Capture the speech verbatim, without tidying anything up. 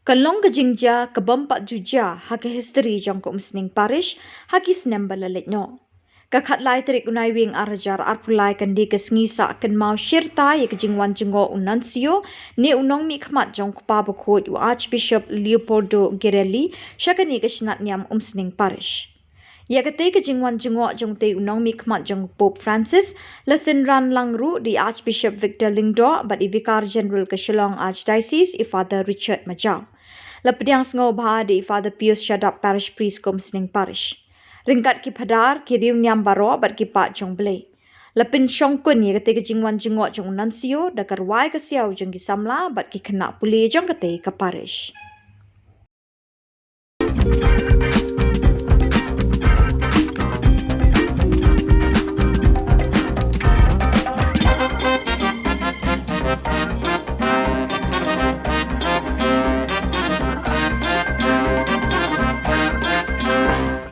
Kan long ka jingjia ka bym pat ju jia ha ka histori jong ka Umsning Parish ha ki snem ba la leit noh. Ka khatlai tarik u Naiwieng ar hajar arphew lai kan dei ka sngi sah kynmaw shirta ïa ka jingwan jngoh u Nuncio ne u nongmihkhmat jong u Kpa Bakhuid u Archbishop Leopoldo Girelli sha kane ka shnat niam Umsning Parish. Ïa katei ka jingwan jngoh jong utei u nongmihkhmat jong u Pope Francis la synran lang ruh da i Archbishop Victor Lyngdoh bad i Vicar General ka Shillong Archdiocese i Father Richard Majaw. La pdiang sngewbha da i Father Pius Shadap, Parish Priest ka Umsning Parish. Ryngkat ki phadar, ki riewniam baroh bad ki paid jong U Blei, la pynshongkun ïa katei ka jingwan jngoh jong u Nuncio da ka rwai ka siaw jong ki samla bad ki khynnah pule jong katei ka parish.